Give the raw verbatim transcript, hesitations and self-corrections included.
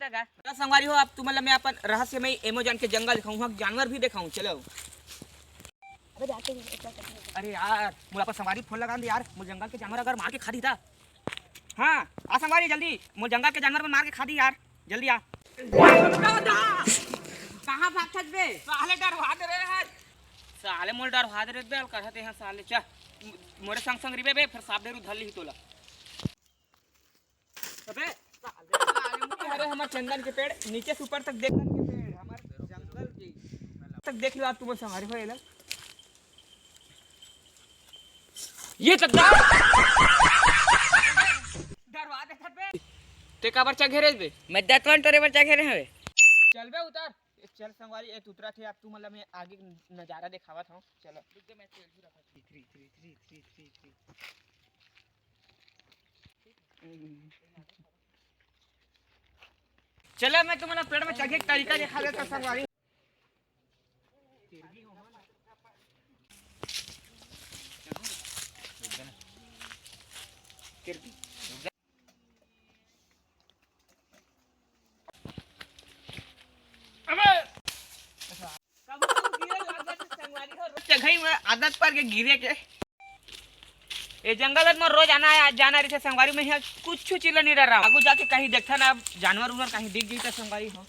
तो संगवारी हो, अब तुमन ला मैं अपन रहस्यमय अमेजन के जंगल दिखाऊं, वहाँ जानवर भी दिखाऊं। चलो। अबे जाते हैं, एक बार चलते हैं। अरे यार, मोला अपन संगवारी फोन लगा दे यार, मोर जंगल के जानवर अगर मार के खा दी ता। हाँ, आ संगवारी जल्दी, मोर जंगल के जानवर मन मार के खा दी यार, जल्दी आ। कहाँ भागथस बे? साले डरवा दे रहे हैं। साले मोर डरवा दे रहे बे, कहते हैं साले, चल, मोरे संग संग रिबे बे, फिर सांप ढेरू धर ली तोला। अबे, साले, अरे, हमर चंदन के पेड़, नीचे से ऊपर तक देख, चंदन के पेड़, हमर जंगल के, तक देख लो आप, तुम संगवारी हो, ये ला। ये चद्दा। डरवा दे छत पे। ते काबर चघे रे बे? मैं दतवन टोरे बर चघे रे हवे। चल बे, उतर। ए, चल संगवारी, ए, उतरा थे, आप तू, मतलब, मैं आगे के नजारा दिखावत हूँ। चलो। रुक जा, मैं तेल भी रखा। Three, three, three, three, three, three. चला, मैं तुम्हारा पेड़ में चढ़े के तरीका दिखा देता हूँ, संगवारी। चघई में आदत पर के गिरे के। ए जंगल म रोज आना है, जाना रहिथे संगवारी, में यहाँ कुछ चीज ला नहीं डर रहा। आगू जाके कहीं देखता ना, जानवर उनवर कहीं दिख गई तो संगवारी हो।